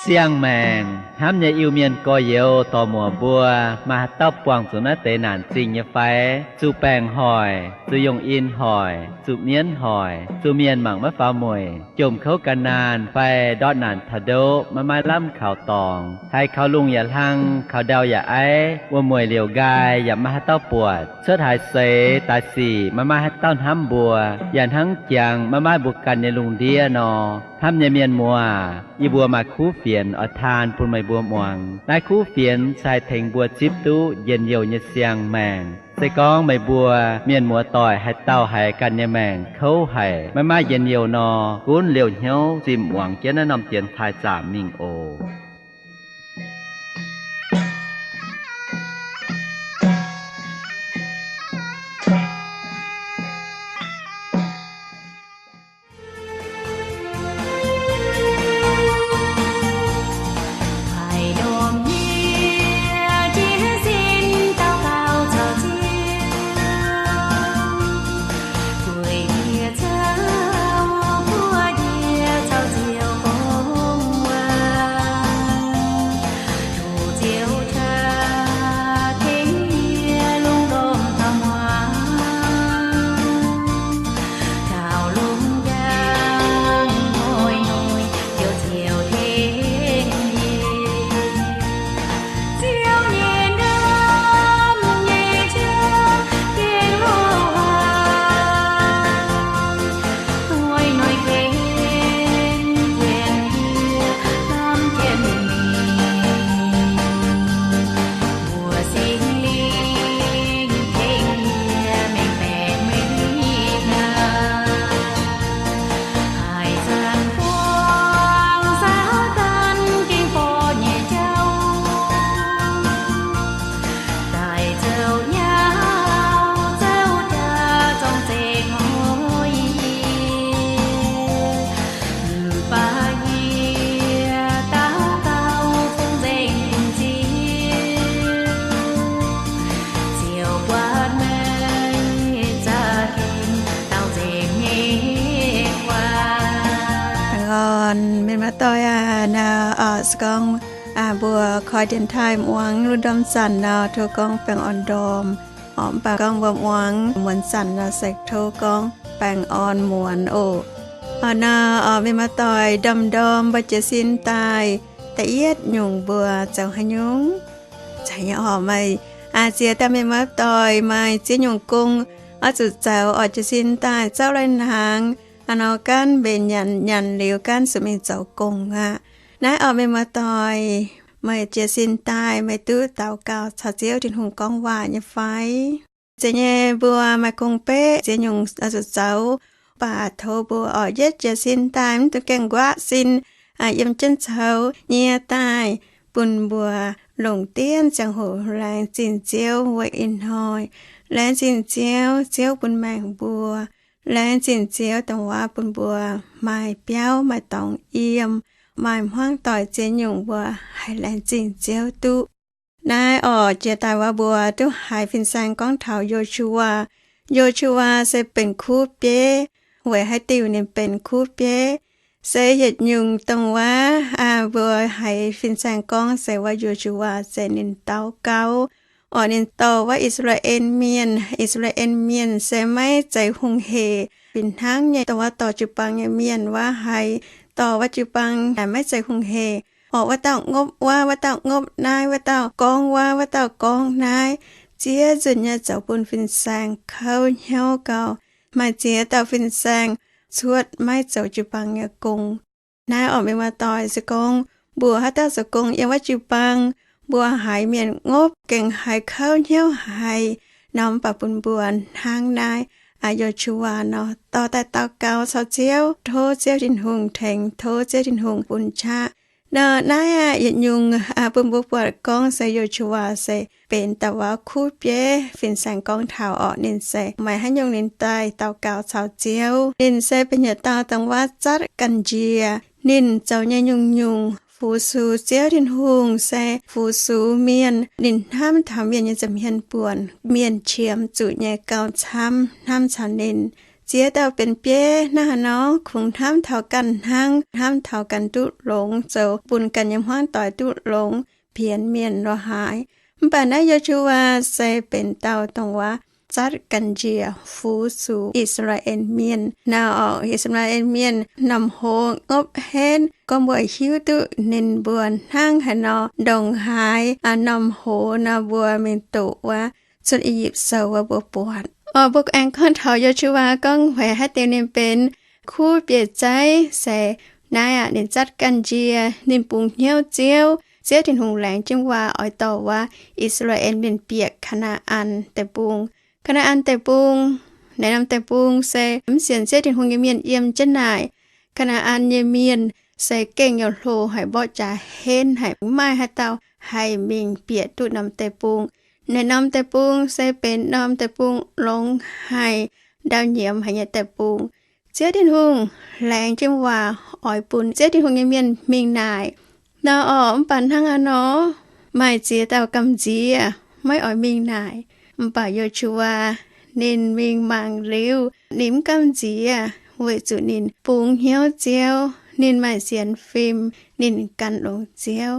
Siang-maengc hnamv nyei Iu-Mienh gorx-youz dorc-muoc mbuo, maaih haaix dauh buangh zuqc naaiv deix naanc zingh nyei fai? Zuqc baengc hoic, zuqc yongh in hoic, zuqc mienv hoic, zuqc mienh mangc maiv faaux mueic, jomc kouv gan naanh fai ndortv naanc taux ndoqv maiv maaih lamh kaux dorngx, haiz kaux lungh yaac hlang, kaux ndau yaac aiv, wuom-mueic liouc nqaai yaac maiv maaih haaix dauh buatc, cuotv haaix seix daaih sic maiv maaih haaix dauh hnamv mbuo, yaac hnangv jangx maiv maaih mbuo ganh nyei lungh ndiev nor. Hnamv nyei mienh muoz, yie mbuo maaih kuv fienx oix taan bun meih mbuo muangx. Naaiv kuv fienx se haih tengx mbuo zipv duqv njien-youh nyei siang-maengc. Se gorngv meih mbuo mienh muoz-doic haaix dauh haiz ganh nyei maengc kouv haic, maiv maaih njien-youh nor, gunv liouh hnyouv zimh muangx jienv naaiv norm dienx taaih zaamc mingh oc. Mienh muoz-doic aah, se gorngv mbuo koi dienx taaih muangx lungh ndorm zanc nor, tov gorngv baengh orn ndorm. Mv baac gorngv mbuo muangx muonz zanc nor, se tov gorngv baengh orn muonz oc. Nor, mienh muoz-doic, ndorm-ndorm mbuo jiez sin daaih, da'yietv nyungc mbuo zoux haaix nyungc? Zeiz nyei orqc, maaih ziex dauh mienh muoz-doic maaih ziex nyungc gong oix zuqc zoux orqc. Jiez sin daaih zauv lai-hnaangx nor, gaanv mbenc nyanc, nyanc liuz gaanv zuqc mingh zoux gong aqv. Naaiv orqc, mienh muoz-doic, meih jiez sin daaih meih duqv daux gaux caux Ziouv Tin-Hungh gorngv waac nyei fai? Zeiz nyei, mbuo maaih gong-beqv ziex nyungc oix zuqc zoux, mv baac tov mbuo orqc, yietv jiez sin daaih mv dungx gaengh nquaqv sin, yiem jienv coux nyie daaih, bun mbuo longc diemv ziangh hoc laengz zingh Ziouv weic ih hnoi. Laengz zingh Ziouv, Ziouv bun maengc mbuo. Laengz zingh Ziouv dongh waac bun mbuo maaih biauv, maaih dorngx yiem, maaih hmuangv doic ziex nyungc mbuo haih laengz zingh Ziouv duqv. Naaiv orqc, jiex daaih wuov mbuo duqv haiz fin-saeng gorngv taux Yo^su^waa. Yo^su^waa se benx kuv bieiv, weic haaix diuc ninh benx kuv bieiv? Se yietc nyungc dongh wuov mbuo haiz fin-saeng gorngv se wuov Yo^su^waa se ninh daux gaux, orqc, ninh dorh wuov I^saa^laa^en Mienh. I^saa^laa^en Mienh se maiv zeiz hungh hec, fih hnangv nyei dongh wuov dorh jiu-baang nyei mienh wuov haiz dorh wuov jiu-baang naaic maiv zeiz hungh hec, orqc, wuov dauh ngopv wuov, wuov dauh ngopv naaiv, wuov dauh gorngv wuov, wuov dauh gorngv naaiv, ziex nzunc nyei zoux bun fin-saeng kouv hnyouv gau. Maaih ziex dauh fin-saeng cuotv maiv zoux jiu-baang nyei gong. Naaiv orqc, mienh muoz-doic, se gorngv mbuo haaix dauh zoux gong yiem wuov jiu-baang, mbuo haiz mienh ngopv gengh haiz kouv hnyouv haic nor, mv baac bun mbuo hnangv naaiv Yo^su^waa nor dorh daaih daux gaux caux Ziouv, tov Ziouv Tin-Hungh tengx, tov Ziouv Tin-Hungh bun qaqv. Nor naaiv aeqv, yietc nyungc bun mbuo buatc gorngv se Yo^su^waa se benx dauh waac kuv bieiv. Fin-saeng gorngv taux orqc, ninh se maaih haaix nyungc ninh daaih daux gaux caux Ziouv. Ninh se benx yietc dauh dongh waac zatv ganh njiec. Ninh zoux nyei nyungc-nyungc fu-sux Ziouv Tin-Hungh se fu-sux mienh. Ninh hnamv taux mienh nyei nza'hmien buonc, mienh qiemx zuqc nyei gauh camv hnamv caux ninh. Ziex dauh benx bieiv hnangv haaix nor kungx hnamv taux ganh hnangv, hnamv taux ganh duqv longx, zoux bun ganh nyei hmuangv doic duqv longx, pienx mienh lorz haaix. Mv baac naaiv Yo^su^waa se benx dauh dongh waac zatv ganh njiec fu-sux I^saa^laa^en Mienh. Naaiv oc, I^saa^laa^en Mienh norm hoz ngopv henv, gorngv mbuo hiuv duqv ninh mbuo hnangv haaix nor ndongc haaix norm hoz nor mbuo mingh doqc wuov Cuotv I^yipv Sou wuov mbuo buatc. Oc, mbuo aengx gorngv taux Yo^su^waa gorngv weic haaix diuc ninh benx kuv bieiv-zeiv se naaiv aqv, ninh zatv ganh njiec, ninh bungx hnyouv Ziouv. Ziouv Tin-Hungh laengz jienv waac oix dorh wuov I^saa^laa^en Mienh bieqc Kaa^naa^an Deic-Bung. Kaa^naa^an Deic-Bung, naaiv norm deic-bung se mv sienx Ziouv Tin-Hungh nyei mienh yiem jienv naaic. Kaa^naa^an nyei mienh se gengh youh hlo haic, mborqv jaax henv haic, mv maaih haaix dauh haih mingh bieqc duqv norm deic-bung. Naaiv norm deic-bung se benx norm deic-bung longx haic, ndau-nyiemz haic nyei deic-bung. Ziouv Tin-Hungh laengz jienv waac oix bun Ziouv Tin-Hungh nyei mienh mingh naaic. Nor oc, mv baac hnangv haaix nor, maaih ziex dauh gamh nziex maiv oix mingh naaic. Mv baac Yo^su^waa ninh mingh mangc liuz, ninh mv gamh nziex, weic zuqc ninh bungx hnyouv Ziouv, ninh maaih sienx fim, ninh gan longx Ziouv.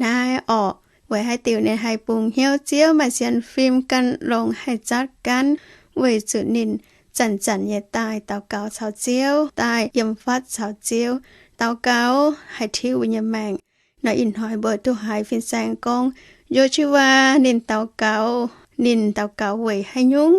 Naaiv oc, weic haaix diuc ninh haih bungx hnyouv Ziouv, maaih sienx fim, gan longx, haih zatv gaanv? Weic zuqc ninh zanc-zanc nyei daaih daux gaux caux Ziouv, daaih yiem fatv caux Ziouv. Daux gaux haih tiuv mbuo nyei maengc. Nor ih hnoi mbuo duqv haiz fin-saeng gorngv Yo^su^waa ninh daux gaux. Ninh daux gaux weic haaix nyungc?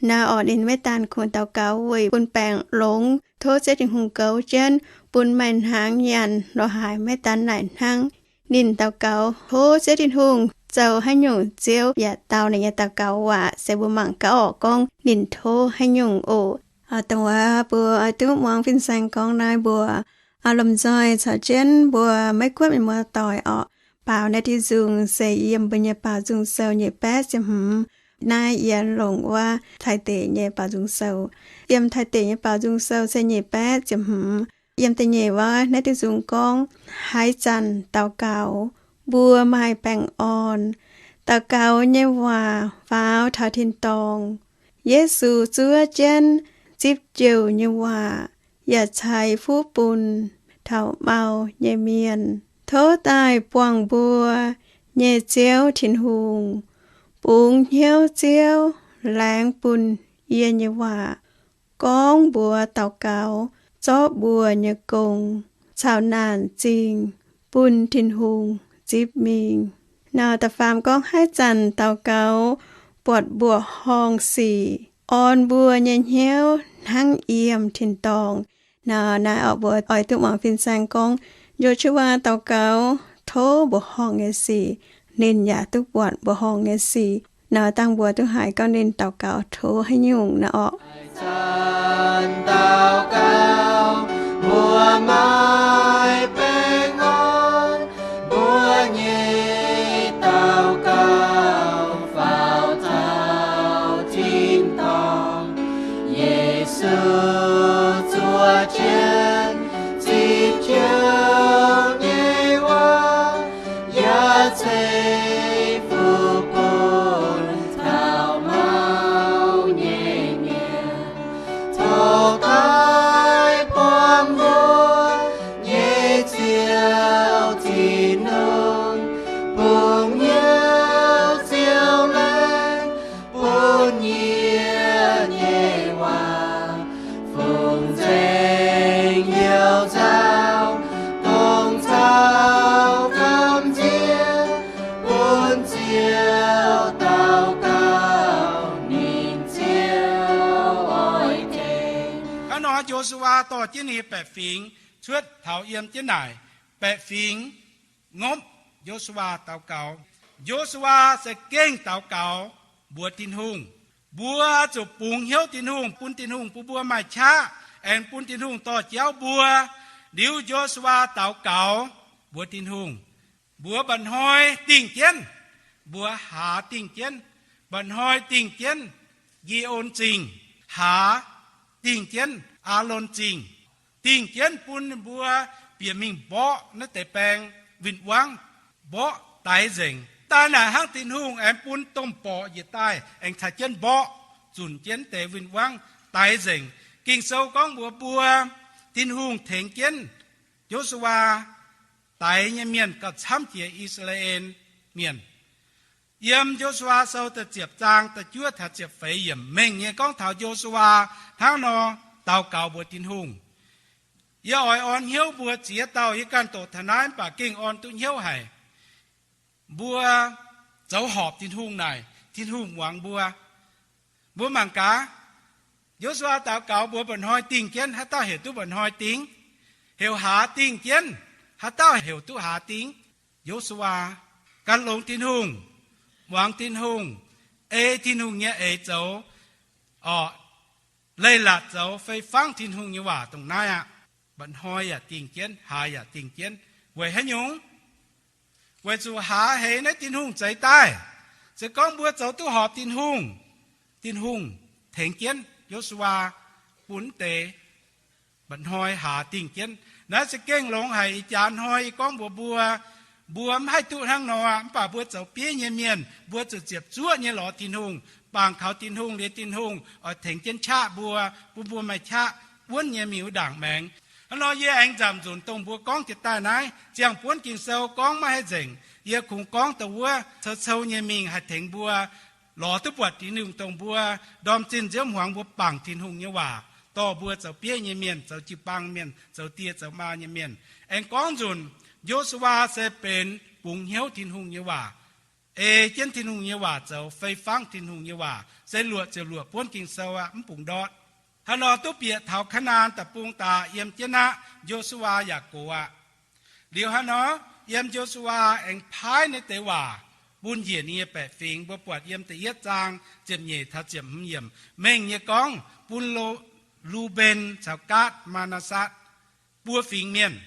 Naaiv oc, ninh maiv daan kungx daux gaux weic bun baengc longx, tov Ziouv Tin-Hungh goux jienv, bun maaih hnaangx nyanc, lorz haaix maiv daan naaic hnangv. Ninh daux gaux tov Ziouv Tin-Hungh zoux haaix nyungc, Ziouv yaac dau ninh nyei daux gaux waac. Se mbuo mangc gaax orqc, gorngv ninh tov haaix nyungc oc. Dongh wuov mbuo oix duqv muangx fin-saeng gorngv naaiv, mbuo lomh nzoih caux jienv mbuo Meiv Guoqv mienh muoz-doic orqc, baaux naaiv diuh nzung se yiem mbuo nyei Baaux Nzung Sou nyic baeqv ziepc hmz. Naaiv yie longc wuov Taiv Deic nyei Baaux Nzung Sou. Yiem Taiv Deic nyei Baaux Nzung Sou se nyic baeqv ziepc hmz. Yiem da'nyeic wuov naaiv diuh nzung gorngv, haaix zanc daux gaux, mbuo maaih baengh orn. Daux gaux nyei waac faaux taux tin-dorngh. Yesu zuov jienv zipv jouh nyei waac yaac ceix fuqv bun taux mau nyei mienh. Tov daaih buangh mbuo nyei Ziouv Tin-Hungh, bungx hnyouv Ziouv, laengz bun yie nyei waac, gorngv mbuox daux gaux, zorqv mbuo nyei gong caux naanc zingh bun Tin-Hungh zipv mingh. Nor da'faam gorngv, haaix zanc daux gaux buatc mbuoqc horngh sic, orn mbuo nyei hnyouv hnangv yiem tin-dorngh. Nor naaiv oc, mbuo oix duqv muangx fin-saeng gorngv Yo^su^waa daux gaux tov mbuoqc horngh nyei sic, ninh yaac duqv buatc mbuoqc horngh nyei sic. Nor dangh mbuo duqv haiz gorngv ninh daux gaux tov haaix nyungc nor orqc. Zanc daux gaux, mbuo maaih baengh orn, mbuo nyei daux gaux faaux taux tin-dorngh. Yesu zuov jienv zipv jouh nyei waac, yaac ceix fuqv bun taux mau nyei mienh. Tov daaih buangh mbuo nyei Ziouv Tin-Hungh, bungx hnyouv Ziouv laengz bun yie nyei waac, fungx nzengc youc nzauh, dongh caux gamh nziex bun Ziouv daux gaux, ninh Ziouv oix tengx. Hnangv nor Yo^su^waa dorh jienv ninh nyei baeqc fingx cuotv taux yiem jienv naaic. Baeqc fingx ngopv Yo^su^waa daux gaux. Yo^su^waa se gengh daux gaux mbuox Tin-Hungh, mbuo zuqc bungx hnyouv Tin-Hungh, bun Tin-Hungh bun mbuo maaih qaqv, aengx bun Tin-Hungh dorh jauv mbuo. Liuz Yo^su^waa daux gaux mbuox Tin-Hungh, mbuox mba'hnoi dingh jienv, mbuox haaz dingh jienv, mba'hnoi dingh jienv Ye^on Zingh, haaz dingh jienv Aalon Zingh, dingh jienv bun ninh mbuo bieqc mingh mborqv naaiv deix baeng win-wangv, mborqv daix nzengc. Daaih naaic hnangv Tin-Hungh aengx bun domh borqc njiec daaih aengx caux jienv mborqv, zunc jienv deix win-wangv daix nzengc. Ging-Sou gorngv mbuox mbuo, Tin-Hungh tengx jienv Yo^su^waa daix nyei mienh gauh camv jiex I^saa^laa^en Mienh. Yiem Yo^su^waa Sou da'ziepc zaang da'juov taux ziepc feix yiemc mengh nyei gorngv taux Yo^su^waa hnangv nor daux gaux mbuox Tin-Hungh, Yie oix orn hnyouv mbuo ziex dauh, yie ganh doqc taux naaiv mv baac gengh orn duqv hnyouv haic. Mbuo zoux horpc Tin-Hungh naaic, Tin-Hungh muangx mbuo. Mbuo mangc gaax, Yo^su^waa daux gaux mbuox mba'hnoi dingh jienv, haaix dauh heuc duqv mba'hnoi dingh? Heuc Haaix dingh jienv, haaix dauh heuc duqv Haaix dingh? Yo^su^waa gan longx Tin-Hungh, muangx Tin-Hungh, ei Tin-Hungh nyei eix zoux, orqc, leiz-latc zoux fei fangv Tin-Hungh nyei waac dongh naaiv aqv. Mba'hnoi yaac dingh jienv, Haaix yaac dingh jienv. Weic haaix nyungc? Weic zuqc Haaix heix naaiv Tin-Hungh zeix daaih. Se gorngv mbuo zoux duqv horpc Tin-Hungh, Tin-Hungh tengx jienv Yo^su^waa bun deix. Mba'hnoi Haaix dingh jienv. Naaiv za'gengh longx haic. Ih jaax hnoi yie gorngv mbuox mbuo, mbuo mv haih duqv hnangv nor, mv baac mbuo zoux bieiv nyei mienh, mbuo zuqc ziepc zuoqv nyei lorz Tin-Hungh, bangc kaux Tin-Hungh, liuz Tin-Hungh oix tengx jienv qaqv mbuo, bun mbuo maaih qaqv wuonv nyei mingh wuov ndaangc maengx. Hnangv nor yie aengx nzamc nzunc dongh mbuo gorngv jiex daaih naaiv, ziangh buonv Ging-Sou gorngv maiv haih nzengc. Yie kungx gorngv dongh wuov cou-cou nyei mingh haih tengx mbuo lorz duqv buatc Tin-Hungh, dongh mbuo ndorm zinh nziouv hmuangx mbuo bangc Tin-Hungh nyei waac, dorh mbuo zoux bieiv nyei mienh, zoux jiu-baang mienh, zoux die zoux maa nyei mienh. Aengx gorngv nzunc, Yo^su^waa se benx bungx hnyouv Tin-Hungh nyei waac, ei jienv Tin-Hungh nyei waac zoux, fei fangv Tin-Hungh nyei waac, se luoqc ziepc luoqc buonv Ging-Sou aqv, mv bungx ndortv. Hnangv nor duqv bieqc taux Kaa^naa^an Deic-Bung daaih, yiem jienv aqv, Yo^su^waa yaac gox aqv. Liuz hnangv nor, yiem Yo^su^waa aengx paaiv naaiv deix waac bun njiec ninh nyei baeqc fingx. Mbuo buatc yiem da'yietv zaang ziepc nyeic taux ziepc hmz yiemc mengh nyei gorngv bun Lo, Lu^mben caux Gaatv, Maa^naa^satv buo fingx mienh,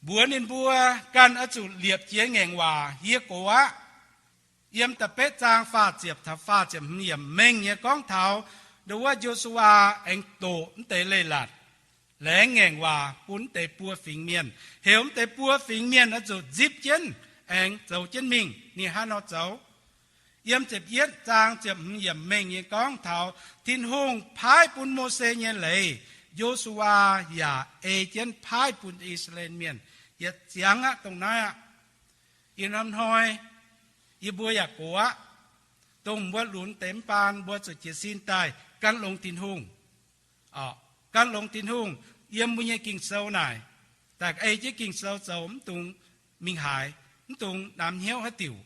mbuox ninh mbuo, Ganh oix zuqc liepc jiez ngaengc waac, yie gox aqv. Yiem da'betv zaang faah ziepc taux faah ziepc hmz yiemc mengh nyei gorngv taux ndongc wuov Yo^su^waa aengx doqc mv deix leiz-latc, laengz ngaengc waac bun mv deix buo fingx mienh, heuc mv deix buo fingx mienh oix zuqc nzipc jienv aengx zoux jienv mingh. Ninh hnangv nor zoux. Yiem ziepc yietv zaang ziepc hmz yiemc mengh nyei gorngv taux Tin-Hungh paaiv bun Mose nyei leiz, Yo^su^waa yaac ei jienv paaiv bun I^saa^laa^en Mienh. Yietc ziangx aqv, dongh naaiv aqv. Ih hnoi yie mbuo yaac gox aqv. Dongh mbuo lunx deix mv baan, mbuo zuqc jiez sin daaih gan longx Tin-Hungh. Gan longx Tin-Hungh yiem mbuo nyei Ging-Sou naaic, daaih ei jienv Ging-Sou zoux, mv dungx mingh haaix, mv dungx namx hnyouv haaix diuc.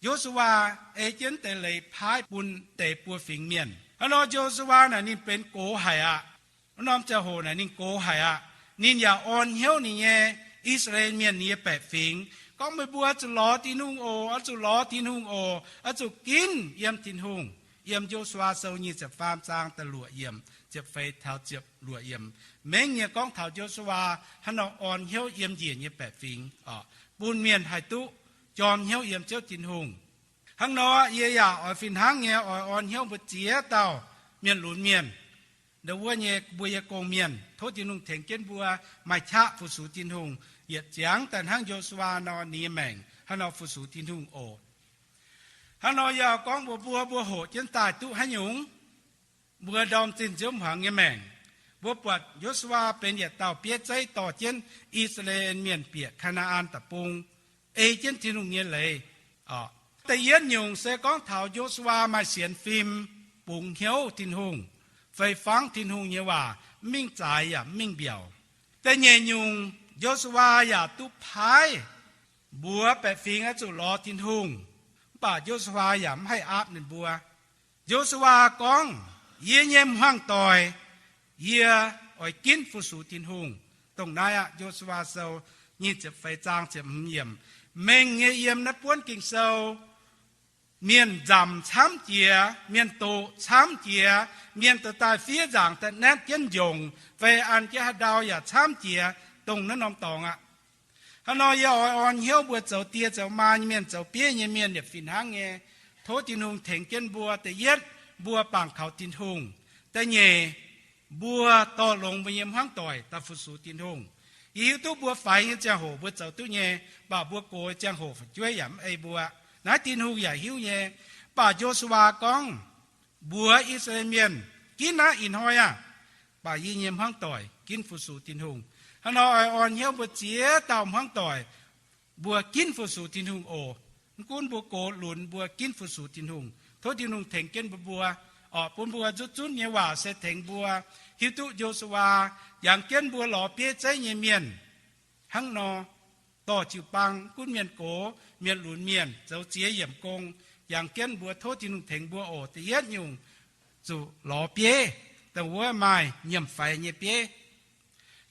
Yo^su^waa ei jienv deix leiz paaiv bun deix buo fingx mienh. Hnangv nor Yo^su^waa naaic ninh benx gox haic aqv. Wuov norm ziangh hoc naaic ninh gox haic aqv. Ninh yaac orn hnyouv ninh nyei I^saa^laa^en Mienh, ninh nyei baeqc fingx, gorngv, Meih mbuo oix zuqc lorz Tin-Hungh oc. Oix zuqc lorz Tin-Hungh oc. Oix zuqc ginv yiem Tin-Hungh. Yiem Yo^su^waa Sou nyic ziepc faam zaang da'luoqc yiemc, ziepc feix taux ziepc luoqc yiemc, mengh nyei gorngv taux Yo^su^waa hnangv nor orn hnyouv yiem njiec nyei baeqc fingx, bun mienh haih duqv jorm hnyouv yiem Ziouv Tin-Hungh. Hnangv nor yie yaac oix fih hnangv nyei oix orn hnyouv mbuo ziex dauh mienh lunx mienh, ndau wuov nyei mbuo nyei gong-mienh, tov Tin-Hungh tengx jienv mbuo maaih qaqv fu-sux Tin-Hungh, yietc ziangx daaih hnangv Yo^su^waa nor, ninh nyei maengc hnangv nor fu-sux Tin-Hungh oc. Hnangv nor yie gorngv mbuox mbuo, mbuo hoqc jienv daaih duqv haaix nyungc? Mbuo ndorm zinh nziouv hmuangx nyei maengc, mbuo buatc Yo^su^waa benx yietc dauh bieiv zeiv dorh jienv I^saa^laa^en Mienh bieqc Kaa^naa^an Deic-Bung, ei jienv Tin-Hungh nyei leiz. Da'yietv nyungc se gorngv taux Yo^su^waa maaih sienx fim, bungx hnyouv Tin-Hungh, fei fangv Tin-Hungh nyei waac, mv mingh zaaix yaac mv mingh mbiaauc. Da'nyeic nyungc, Yo^su^waa yaac duqv paaiv mbuox baeqc fingx oix zuqc lorz Tin-Hungh, mv baac Yo^su^waa yaac mv haih aapv ninh mbuo. Yo^su^waa gorngv, Yie nyei hmuangv-doic, yie oix ginv fu-sux Tin-Hungh. Dongh naaiv aqv. Yo^su^waa Sou nyic ziepc feix zaang ziepc hmz yiemc. Mengh nyei yiem naaiv buonv Ging-Sou, mienh nzamc camv jiex, mienh doqc camv jiex, mienh dorh daaih fiev nzaangc daaih naetv jienv njongc fai an jienv haaix ndau yaac camv jiex, dongh naaiv norm dorngx aqv. Hnangv nor yie oix orn hnyouv mbuo zoux die zoux maa nyei mienh, zoux bieiv nyei mienh yietc fih hnangv nyei. Tov Tin-Hungh tengx jienv mbuo. Da'yietv, mbuo bangc kaux Tin-Hungh. Da'nyeic, mbuo dorh longx mbuo nyei hmuangv-doic daaih fu-sux Tin-Hungh. Yie hiuv duqv mbuo faix nyei ziangh hoc mbuo zoux duqv nyei, mv baac mbuo gox ziangh hoc fu'jueiv yaac mv ei mbuo. Naaiv Tin-Hungh yaac hiuv nyei. Mv baac Yo^su^waa gorngv mbuox I^saa^laa^en Mienh, Ginv aqv, ih hnoi aah! baac yie nyei hmuangv doic ginv fu-sux Tin-Hungh. Hnangv nor oix orn hnyouv mbuo ziex dauh hmuangv doic, mbuo ginv fu-sux Tin-Hungh oc. Mv gunv mbuo gox lunx mbuo ginv fu-sux Tin-Hungh. Tov Tin-Hungh tengx jienv mbuo, mbuo, orqc, bun mbuo nzuqc zunv nyei waac se tengx mbuo hiuv duqv Yo^su^waa, yangh jienv mbuo lorz bieiv zeiv nyei mienh hnangv nor, dorh jiu-baang, mv gunv mienh gox, mienh lunx mienh, zoux ziex yiemc gong, yangh jienv mbuo. Tov Tin-Hungh tengx mbuo oc. Da'yietv nyungc, zuqc lorz bieiv dongh wuov maaih nyiemc faix nyei bieiv.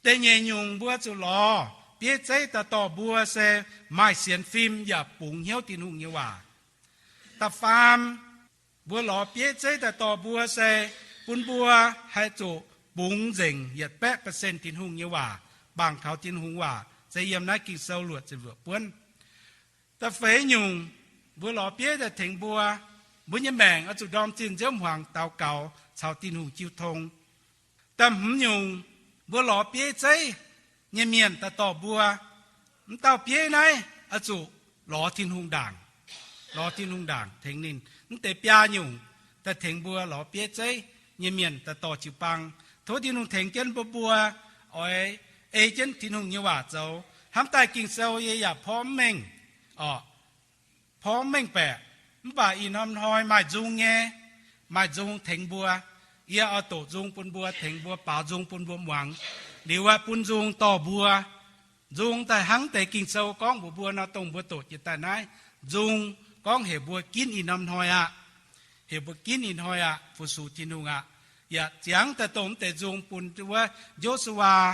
Da'nyeic nyungc mbuo zuqc lorz bieiv zeiv daaih dorh mbuo se maaih sienx fim yaac bungx hnyouv Tin-Hungh nyei waac. Da'faam, mbuo lorz bieiv zeiv daaih dorh mbuo se bun mbuo haih zuqc bungx nzengc yietc baeqv percent Tin-Hungh nyei waac, mangc kaux Tin-Hungh waac se yiem naaiv Ging-Sou luoqc ziepc luoqc buonv. Da'feix nyungc, mbuo lorz bieiv daaih tengx mbuo, mbuo nyei maengc oix zuqc ndorm zinh nziouv hmuangx daux gaux caux Tin-Hungh jiu tong. Da'hmz nyungc, mbuo lorz bieiv zeiv nyei mienh daaih dorh mbuo, mv dauh bieiv naaiv oix zuqc lorz Tin-Hungh ndaangc, lorz Tin-Hungh ndaangc tengx ninh. Mv deix biaa nyungc daaih tengx mbuo lorz bieiv zeiv nyei mienh daaih dorh jiu-baang. Tov Tin-Hungh tengx jienv mbuo, mbuo oix ei jienv Tin-Hungh nyei waac zoux. Hnamv daaih Ging-Sou yie yaac porv mv mengh, orqc, porv mv mengh baeqc, mv baac ih norm hnoi maaih nzung nyei, maaih nzung tengx mbuo. Yie oix doqc nzung bun mbuo, tengx mbuo baaux nzung bun mbuo muangx. Liuz aeqv, bun nzung dorh mbuo. Nzung daaih hnangv deix Ging-Sou gorngv mbuox mbuo nor, dongh mbuo doqc jiex daaih naaiv. Nzung gorngv heuc mbuo ginv ih norm hnoi aqv. Heuc mbuo ginv ih hnoi aqv, fu-sux Tin-Hungh aqv. Yaac ziangx daaih dongh mv deix nzung bun wuov Yo^su^waa,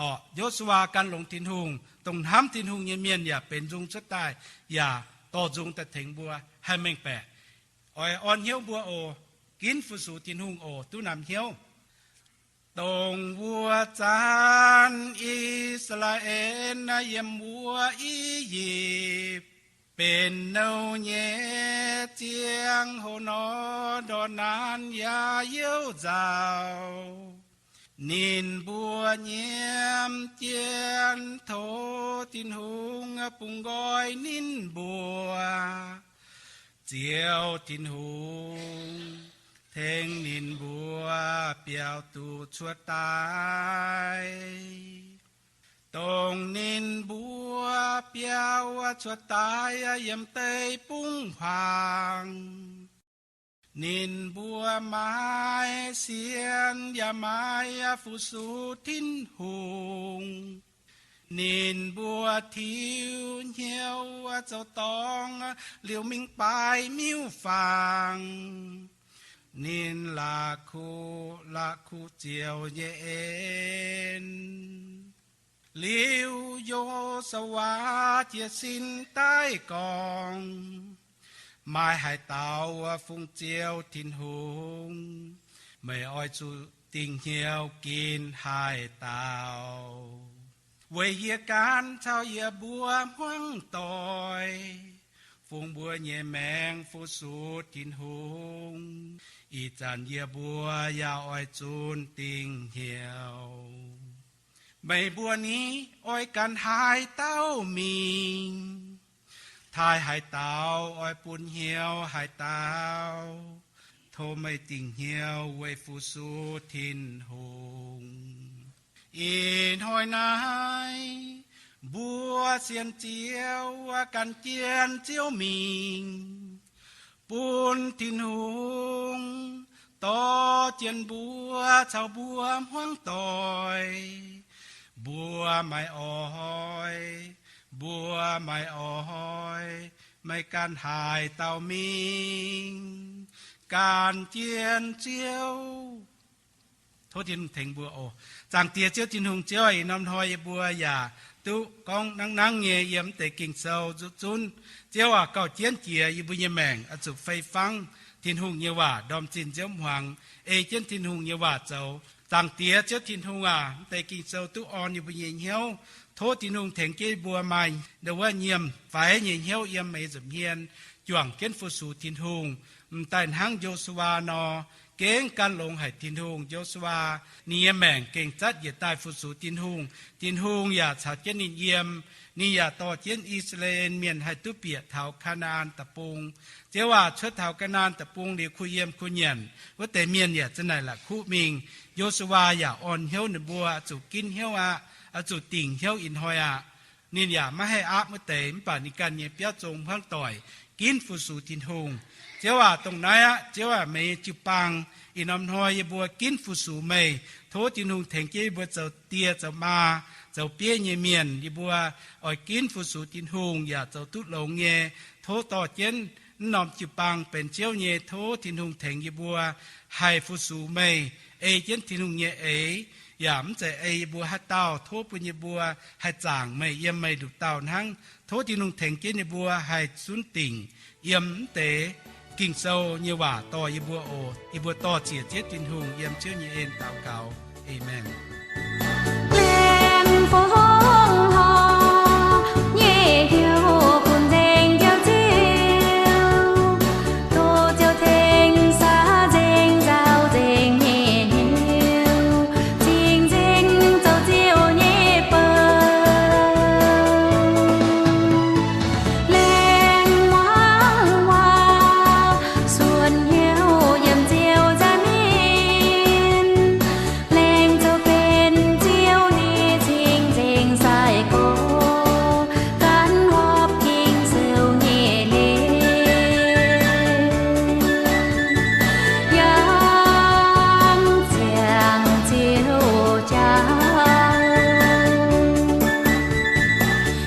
orqc, Yo^su^waa gan longx Tin-Hungh, dongh hnamv Tin-Hungh nyei mienh yaac benx nzung cuotv daaih, yaac dorh nzung daaih tengx mbuo haih mengh baeqc. Oix orn hnyouv mbuo oc, ginv fu-sux Tin-Hungh oc, duqv namx hnyouv. Dongh wuov zanc I^saa^laa^en yiem wuov I^yipv benx nouh nyei ziangh hoc nor, ndortv naanv yaac youh nzauh. Ninh mbuo nyiemv jienv tov Tin-Hungh bungx nqoi ninh mbuo. Ziouv Tin-Hungh tengx ninh mbuo biaux duqv cuotv daaih. Dongh ninh mbuo biaux cuotv daaih yiem deic-bung huaang, ninh mbuo maiv sienx yaac maiv fu-sux Tin-Hungh. Ninh mbuo tiuv hnyouv zoux dorngc liuz mingh baaix miuc-fangx. Ninh la'kuqv la'kuqv Ziouv nyei en. Liuz Yo^su^waa jiez sin daaih gorngv, Maaih haaix dauh fungx Ziouv Tin-Hungh? Meih oix zuqc dingc hnyouv ginv haaix dauh? Weic yie gaanv caux yie mbuo hmuangv doic fungx mbuo nyei maengc fu-sux Tin-Hungh. Ih zanc yie mbuo yaac oix zunc dingc hnyouv. Meih mbuo ni oix gan haaix dauh mingh? Taaih haaix dauh oix bun hnyouv haaix dauh. Tov meih dingc hnyouv weic fu-sux Tin-Hungh. Ih hnoi naaiv, mbuo sienx Ziouv ganh jienv Ziouv mingh, bun Tin-Hungh dorh jienv mbuo caux mbuo hmuangv doic. Mbuo maaih oix, mbuo maaih oix, meih ganh haaix dauh mingh, ganh jienv Ziouv. Tov Tin-Hungh tengx mbuo oc. Zaangc Diex Ziouv Tin-Hungh, Ziouv aac, ih norm hnoi yie mbuo yaac duqv gorngv nangv nangv nyei yiem mv deix Ging-Sou nzuqc zunv. Ziouv aac, gauh jienv jiex yie mbuo nyei maengc oix zuqc fei fangv Tin-Hungh nyei waac, ndorm zinh nziouv hmuangx ei jienv Tin-Hungh nyei waac zoux. Zaangc Diex Ziouv Tin-Hungh aac, mv deix Ging-Sou duqv orn yie mbuo nyei hnyouv. Tov Tin-Hungh tengx jienv yie mbuo maaih ndau wuov nyiemc faix nyei hnyouv yiem eix nza'hmien juangc jienv fu-sux Tin-Hungh, m'daaih hnangv Yo^su^waa nor, gengh gan longx haic Tin-Hungh. Yo^su^waa ninh nyei maengc gengh zatv njiec daaih fu-sux Tin-Hungh. Tin-Hungh yaac caux jienv ninh yiem. Ninh yaac dorh jienv I^saa^laa^en Mienh haih duqv bieqc taux Kaa^naa^an Deic-Bung. Ziouv aac, cuotv taux Kaa^naa^an Deic-Bung liuz kuh yiem kuh nyanc, wuov deix mienh yaac za'naaic la'kuqv mingh. Yo^su^waa yaac orn hnyouv ninh mbuo zuqc ginv hnyouv aqv, oix zuqc dingc hnyouv ih hnoi aqv. Ninh yaac maiv haih aapv wuov deix, mv baac ninh ganh nyei biauv zong hmuangv doic ginv fu-sux Tin-Hungh. Ziouv aac, dongh naaiv aqv, Ziouv aac, meih nyei jiu-baang, ih norm hnoi yie mbuo ginv fu-sux meih. Tov Tin-Hungh tengx jienv yie mbuo zoux die zoux maa, zoux bieiv nyei mienh. Yie mbuo oix ginv fu-sux Tin-Hungh yaac zoux duqv longx nyei. Tov dorh jienv mv norm jiu-baang benx Ziouv nyei. Tov Tin-Hungh tengx yie mbuo haih fu-sux meih, ei jienv Tin-Hungh nyei eix, yaac mv zeiz ei yie mbuo haaix dauh. Tov bun yie mbuo haih zaangc meih, yiem meih nduqc dauh hnangv. Tov Tin-Hungh tengx jienv yie mbuo haih zunv dingc yiem mv deix Ging-Sou nyei waac dorh yie mbuo oc. Yie mbuo dorh ziec Ziouv Tin-Hungh yiem Ziouv nyei en daux gaux. Aamen.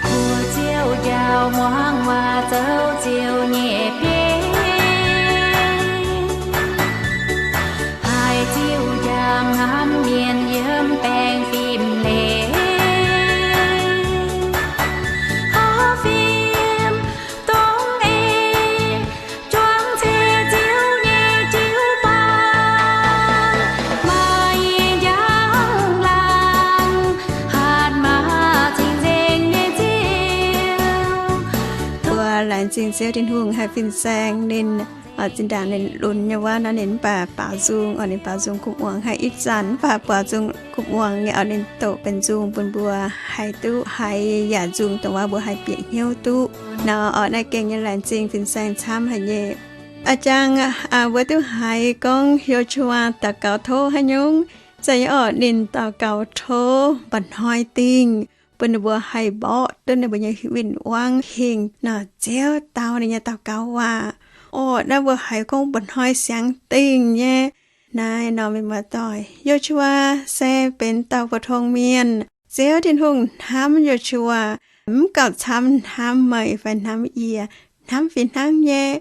Mbuo Ziouv njaaux hmuangx waac zoux Ziouv nyei bieiv, haiz Ziouv njaaux hnamv mienh yiem baengh fim leiz. Horv fim dongh ei, juangc ceix Ziouv nyei jiu-baang, maaih njang-laangc hatc maaz cing-nzengc nyei Ziouv. Mbuo laengz zingh Ziouv Tin-Hungh haih fin-saeng ninh, zinh ndaangc ninh lunx nyei wuov nor, ninh mv baac baaux nzung, oc, ninh baaux nzung kuv muangx haic ih zanc, mv baac baaux nzung kuv muangx nyei, oc, ninh doqc benx nzung bun mbuo haih duqv haiz yaac nzung dongh wuov mbuo haih bieqc hnyouv duqv nor. Oc, naaiv gengh nyei laengz zingh fin-saeng camv haic nyei. A'jang mbuo duqv haiz gorngv Yo^su^waa daux gaux tov haaix nyungc? Zeiz nyei, oc, ninh daux gaux tov mba'hnoi dingh, bun ninh mbuo haih mborqv duqv ninh mbuo nyei win-wangv hingh nor, Ziouv dau ninh nyei daux gaux waac. Oc, naaiv mbuo haiz gorngv mba'hnoi siangx dingh nyei. Naaiv nor, mienh muoz-doic, Yo^su^waa se benx dauh pou-tong mienh. Ziouv Tin-Hungh hnamv Yo^su^waa mv gauh camv hnamv meih fai hnamv yie, hnamv fih hnangv nyei.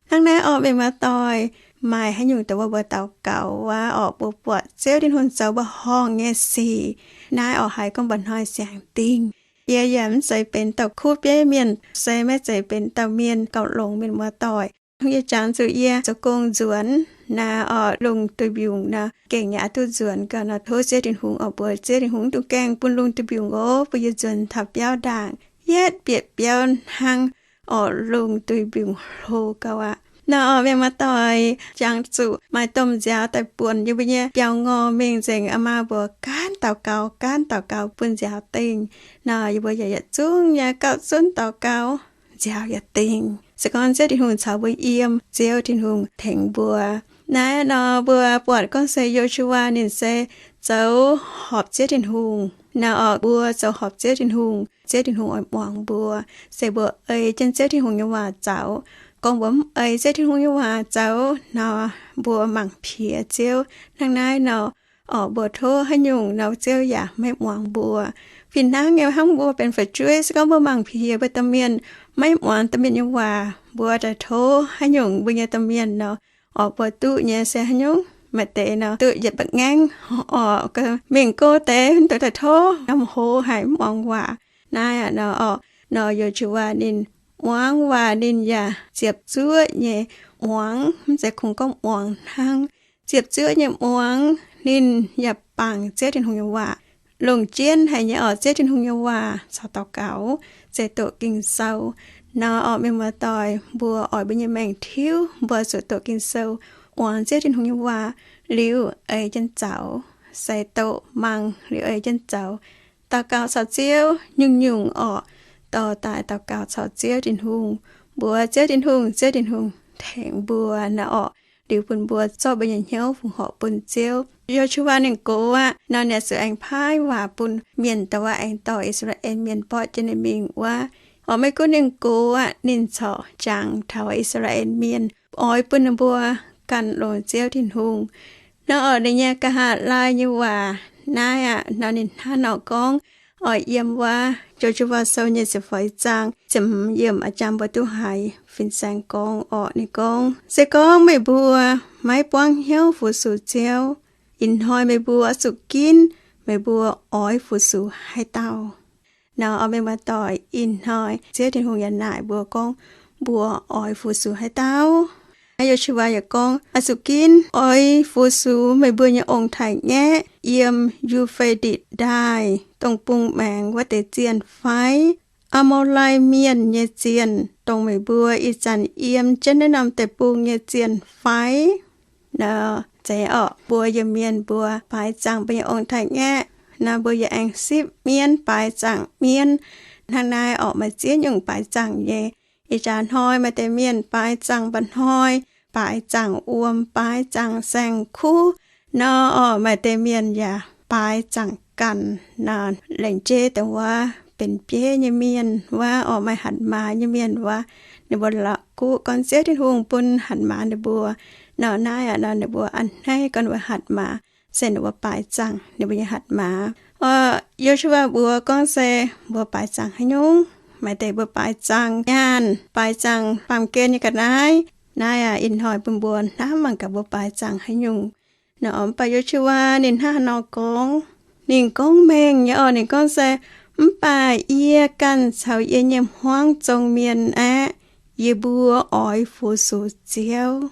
Hnangv naaiv orqc, mienh muoz-doic, maaih haaix nyungc dongh wuov mbuo daux gaux wuov orqc, mbuo buatc Ziouv Tin-Hungh zoux mbuo horngh nyei sic, naaiv orqc haiz gorngv mba'hnoi siangx dingh. Yie yaac mv zeiz benx dauh kuv bieiv mienh, se maiv zeiz benx dauh mienh gauh longx, mienh muoz-doic. Yie jangx zuqc yie zoux gong nzuonx naaic orqc, lungh duih mbiungc nor, gengh yaac duqv nzuonx gau nor, tov Ziouv Tin-Hungh orqc, mbuox Ziouv Tin-Hungh mv dungx gaengh bun lungh duih mbiungc oc, bun yie nzuonx taux biauv ndaangc, yietv bieqc biauv hnangv orqc, lungh duih mbiungc hlo gau aqv. Nor orqc, mienh muoz-doic, jangx zuqc maaih domh nziaaux daaih buonc yie mbuo nyei biauv-ngorh mingh nzengc. Aa maa mbuox gaanv daux gaux, gaanv daux gaux bun nziaaux dingh. Nor yie mbuo yaac yietc zungv nyei gauh zunv daux gaux, nziaaux yaac dingh. Se gorngv Ziouv Tin-Hungh caux mbuo yiem, Ziouv Tin-Hungh tengx mbuo. Naaiv nor mbuo buatc gorngv se Yo^su^waa ninh se zoux horpc Ziouv Tin-Hungh. Nor orqc, mbuo zoux horpc Ziouv Tin-Hungh, Ziouv Tin-Hungh oix muangx mbuo. Se mbuo ei jienv Ziouv Tin-Hungh nyei waac zoux. Gorngv mbuo mv ei Ziouv Tin-Hungh nyei waac zoux nor, mbuo mangc piex Ziouv. Hnangv naaiv nor orqc, mbuo tov haaix nyungc nor, Ziouv yaac maiv muangx mbuo. Fih hnangv nyei hnangv mbuo benx fu'jueiv, se gorngv mbuo mangc piex mbuo domh mienh, maiv muangx domh mienh nyei waac, mbuo daaih tov haaix nyungc mbuo nyei domh mienh nor, orqc, mbuo duqv nyei se haaix nyungc? Maaih deix nor duqv yietc mba'ngaengv orqc, mingh go deix mv duqv daaih tov, norm hoz haic mv muangx waac. Naaiv aqv nor orqc, nor Yo^su^waa ninh muangx waac ninh yaac ziepc zuoqv nyei muangx, mv zeiz kungx gorngv muangx hnangv. Ziepc zuoqv nyei muangx, ninh yaac bangc Ziouv Tin-Hungh nyei waac. Longc jienv haic nyei orqc, Ziouv Tin-Hungh nyei waac caux daux gaux, zeiz doqc Ging-Sou. Nor orqc, mienh muoz-doic, mbuo oix mbuo nyei maengc tiuv, mbuo zuqc doqc Ging-Sou. muangx Ziouv Tin-Hungh nyei waac liuz eix jienv zoux, se doqc mangc liuz eix jienv zoux, daux gaux caux Ziouv nyungc-nyungc orqc, dorh daaih daux gaux caux Ziouv Tin-Hungh, mbuox Ziouv Tin-Hungh, Ziouv Tin-Hungh tengx mbuo nor orqc, liuz bun mbuo zorqv mbuo nyei hnyouv fongc horc bun Ziouv. Yo^su^waa ninh gox aqv nor, ninh zuqc aengx paaiv waac bun mienh dongh wuov aengx dorh I^saa^laa^en Mienh borqv jienv ninh mingh wuov. Orqc, maiv gunv ninh gox aqv, ninh corc jangx taux I^saa^laa^en Mienh, oix bun ninh mbuo ganh longc Ziouv Tin-Hungh. Nor orqc, ninh nyei nqa'haav laai nyei waac naaiv aqv nor, ninh hnangv nor gorngv, oix yiem wuov Yo^su^waa Sou nyei ziepc feix zaang ziepc hmz yiemc a'jang mbuo duqv haiz fin-saeng gorngv orqc. Ninh gorngv, Se gorngv meih mbuo maiv buangv hnyouv fu-sux Ziouv, ih hnoi meih mbuo oix zuqc ginv meih mbuo oix fu-sux haaix dauh. Nor orqc, mienh muoz-doic, ih hnoi Ziouv Tin-Hungh yaac naaic mbuo gorngv mbuo oix fu-sux haaix dauh. Yo^su^waa yaac gorngv, Oix zuqc ginv oix fu-sux meih mbuo nyei ong-taaix-ngaeqv yiem Yu^fe^ditc Ndaaih dongh bung maengx wuov deix zienh fai? Aa^mo^lai Mienh nyei zienh dongh meih mbuo ih zanc yiem jienv naaiv norm deic-bung nyei zienh fai? Nor, zeiz orqc, mbuo yiem mienh mbuo baaix zaangc mbuo nyei ong-taaix-ngaeqv nor, mbuo yaac aengx sipv mienv baaix zaangc mienv. Hnangv naaiv orqc, maaih ziex nyungc baaix zaangc nyei. Ih jaax hnoi maaih deix mienh baaix zaangc mba'hnoi, baaix zaangc wuom, baaix zaangc saeng-kuv. Nor orqc, maaih deix mienh yaac baaix zaangc ganh. Nor, laengz jeiv dongh wuov benx bieiv nyei mienh wuov orqc, maaih hatc maaz nyei mienh wuov, ninh mbuo la'guqv gorngv Ziouv Tin-Hungh bun hatc maaz ninh mbuo. Nor naaiv aqv nor, ninh mbuo a'hneiv gorngv ninh mbuo hatc maaz, se ninh mbuo baaix zaangc ninh mbuo nyei hatc maaz. Orqc, Yo^su^waa mbuox gorngv se mbuo baaix zaangc haaix nyungc. Maaih deix mbuo baaix zaangc nyaanh, baaix zaangc baamh gen nyei ga'naaiv. Naaiv aqv, ih hnoi bun mbuo hnamv mangc gaax mbuo baaix zaangc haaix nyungc. Nor orqc, mv baac Yo^su^waa ninh hnangv haaix nor gorngv? Ninh gorngv mengh nyei orqc, ninh gorngv se, Mv baac yie ganh caux yie nyei hmuangv zong mienh aeqv, yie mbuo oix fu-sux Ziouv.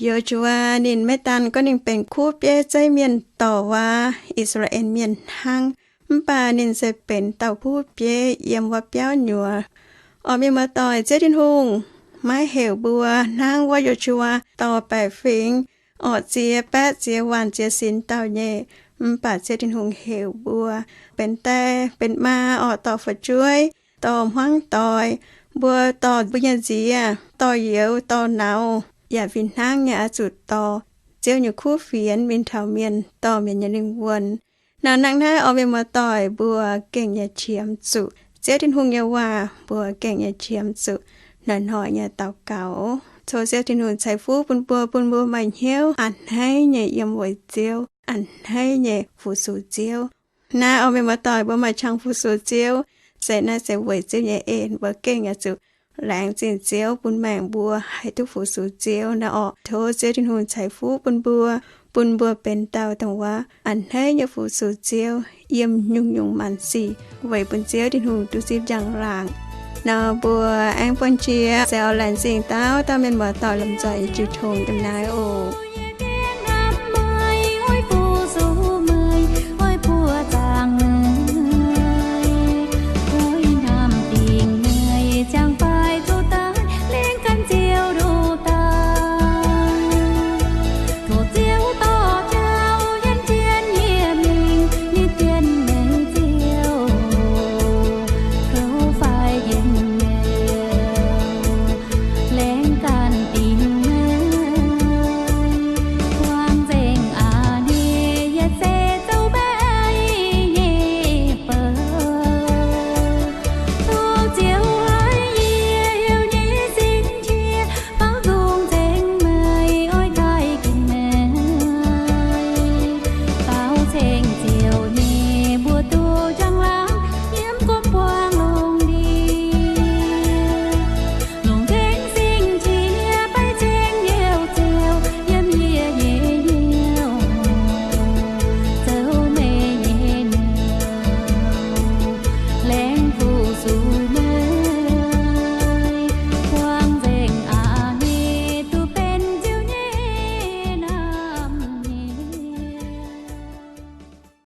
Yo^su^waa ninh maiv daan gorngv ninh benx kuv bieiv zeiv mienh dorh wuov I^saa^laa^en Mienh hnangv, mv baac ninh se benx dauh kuv bieiv yiem wuov biauv nyuoz. Orqc, mienh muoz-doic, Ziouv Tin-Hungh maiv heuc mbuo hnangv wuov Yo^su^waa dorh baeqc fingx orqc, ziex baeqv ziex waanc ziex sinx dauh nyei. Mv baac Ziouv Tin-Hungh heuc mbuo benx die benx maa orqc, dorh fu'jueiv, dorh hmuangv doic, mbuo dorh mbuo nyei nziex, dorh youz, dorh nauz, yaac fih hnangv nyei oix zuqc dorh Ziouv nyei kuv fienx mingh taux mienh, dorh mienh nyei lingh wuonh. Nor hnangv naaiv orqc, mienh muoz-doic, mbuo gengh nyei qiemx zuqc Ziouv Tin-Hungh nyei waac, mbuo gengh nyei qiemx zuqc hnoi-hnoi nyei daux gaux, tov Ziouv Tin-Hungh ceix fuqv bun mbuo, bun mbuo maaih hnyouv a'hneiv nyei yiem weic Ziouv, a'hneiv nyei fu-sux Ziouv. Naaiv orqc, mienh muoz-doic, mbuo maaih qangx fu-sux Ziouv, se naaiv se weic Ziouv nyei en, mbuo gengh oix zuqc laengz zingh Ziouv bun maengc mbuo haih duqv fu-sux Ziouv nor orqc. Tov Ziouv Tin-Hungh ceix fuqv bun mbuo, bun mbuo benx dauh dongh wuov a'hneiv nyei fu-sux Ziouv yiem nyungc-nyungc maanc sic weic bun Ziouv Tin-Hungh duqv zipv njang-laangc. Nor mbuo aengx buangh jiex se oix laengz zingh dauh dauh mienh muoz-doic lomh nzoih jiu tong yiem naaiv oc.